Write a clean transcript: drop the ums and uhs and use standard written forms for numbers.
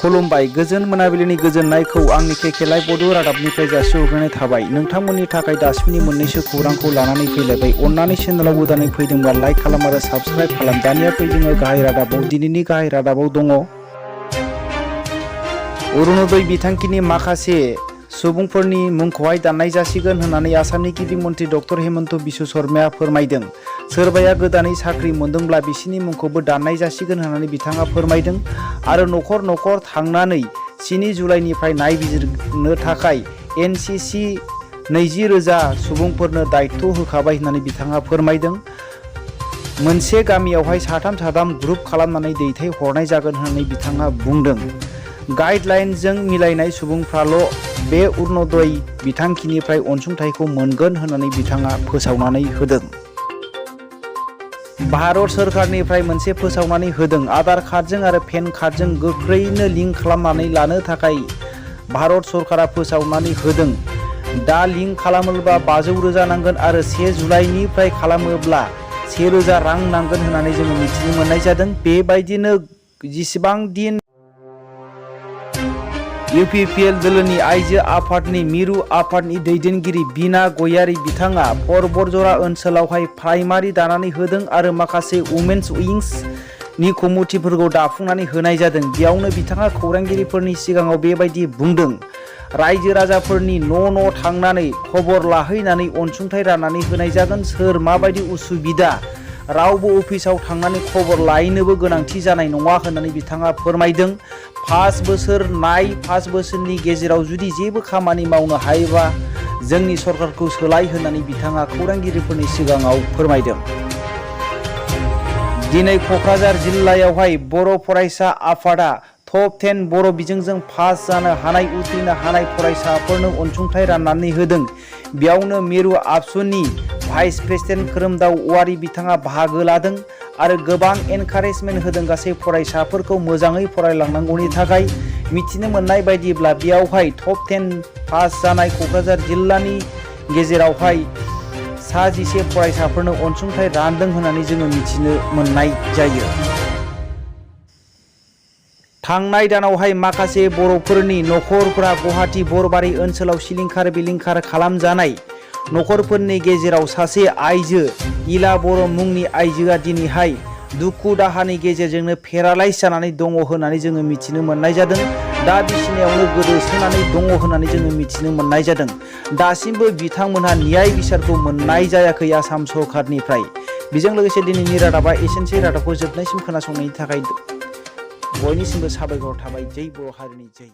खुलुमबाय गोजोन मोनाबिलिनि गोजोननायखौ आंनि केके लाइभ अडिअ रादाबनिफ्राय जासिहरग्रोनाय थाबाय। नोंथांमोननि थाखाय दासिमनि मोननैसो खौरांखौ लानानै फैलायबाय। अन्नानै चेनेलाव गोदानै फैदोंब्ला लाइक खालाम आरो साबस्क्राइब खालाम। दानिया फै जोङो गाहाय रादाबाव। दिनैनि गाहाय रादाबाव दङ अरुणोदय बिथांखिनि माखासे सुबुंफोरनि मुंखौहाय दाननाय जासिगोन होननानै आसामनि गिबि मन्थ्रि डक्टर हेमन्त बिश्व शर्माया फोरमायदों। सोरबाया गोदानै साख्रि मोनदोंब्ला बिसिनि मुंखौबो दाननाय जासिगोन होननानै बिथाङा फोरमायदों आरो न'खर न'खर थांनानै 7 जुलाइनिफ्राय नायबिजिरनो थाखाय NCC 20,000 सुबुंफोरनो दायित्व होखाबाय होननानै बिथाङा फोरमायदों। मोनसे गामियावहाय साथाम ग्रुप खालामनानै दैथायहरनाय जागोन होननानै बिथाङा बुंदों। गाइडलाइनजों मिलायनाय सुबुंफ्राल' बे अरुणोदय बिथांखिनिफ्राय अनसुंथाइखौ मोनगोन होननानै बिथाङा फोसावनानै होदों। भारत सोरखारनिफ्राय मोनसे फोसावनानै होदों। आधार कार्डजों आरो पेन कार्डजों गोख्रैनो लिंक खालामनानै लानो थाखाय भारत सरकारा फोसावनानै होदों। दा लिंक खालामोब्ला 500,000 नांगोन आरो 1 जुलाइनिफ्राय खालामोब्ला 1,000 रां नांगोन होननानै जोङो मिथिनो मोननाय जादों। बेबायदिनो जेसेबां दिन UPPL दोलोनि आइजो आफादनि मिरु आफादनि दैदेनगिरि बिना गयारी बिथाङा परबतजरा ओनसोलावहाय प्राइमारि दानानै होदों आरो माखासे वुमेन्स उइंस नि कमिटिफोरखौ दाफुंनानै होनाय जादों। बेयावनो बिथाङा खौरांगिरिफोरनि सिगाङाव बेबायदि बुंदों। रायजो राजाफोरनि न' थांनानै खबर लाहैनानै अनसुंथाइ राननानै होनाय जागोन। सोर माबायदि उसुबिदा रावबो अफिसाव थांनानै खबर लायनोबो गोनांथि जानाय नङा होननानै बिथाङा फोरमायदों। 5 बोसोर 5 बोसोरनि गेजेराव जुदि जेबो खामानि मावनो हायोबा जोंनि सरकारखौ सोलाय होननानै बिथाङा खौरांगिरिफोरनि सिगाङाव फोरमायदों। दिनै क'क्राझार जिल्लायावहाय बर' फरायसा आफादा टप 10 बर' बिजोंजों पास जानो हानाय उथ्रिनो हानाय फरायसाफोरनो अनसुंथाइ राननानै होदों। बेयावनो मिरु आबसुनि भाइस प्रेसिडेन्ट खोरोमदाव औवारी बिथाङा बाहागो लादों आरो गोबां एनकारेजमेन्ट होदों गासै फरायसाफोरखौ मोजाङै फरायलांनांगौनि थाखाय। मिथिनो मोननाय बायदिब्ला बेयावहाय टप 10 पास जानाय क'क्राझार जिल्लानि गेजेरावहाय 11 फरायसाफोरनो अनसुंथाइ रानदों होननानै जोङो मिथिनो मोननाय जायो। थांनाय दानावहाय माखासे बर'फोरनि नखरफोरा गुवाहाटी बरबारि ओनसोलाव सिलिंखार बिलिंखार खालामजानाय नखरफोरनि गेजेराव सासे आइजो इला बर' मुंनि आइजोआ दिनैहाय दुखु दाहानि गेजेरजोंनो पेरालाइज जानानै दङ होननानै जोङो मिथिनो मोननाय जादों। दा बिसिनायावनो गोदोसोनानै दङ होननानै जोङो मिथिनो मोननाय जादों। दासिमबो बिथांमोनहा नियाय बिसारखौ मोननाय जायाखै आसाम सरकारनिफ्राय। बेजों लोगोसे दिनैनि रादाबा एसेनोसै। रादाबखौ जोबनायसिम खोनासंनायनि थाखाय बयनिसिमबो साबायखर थाबाय। जै बर' हारिनि जै।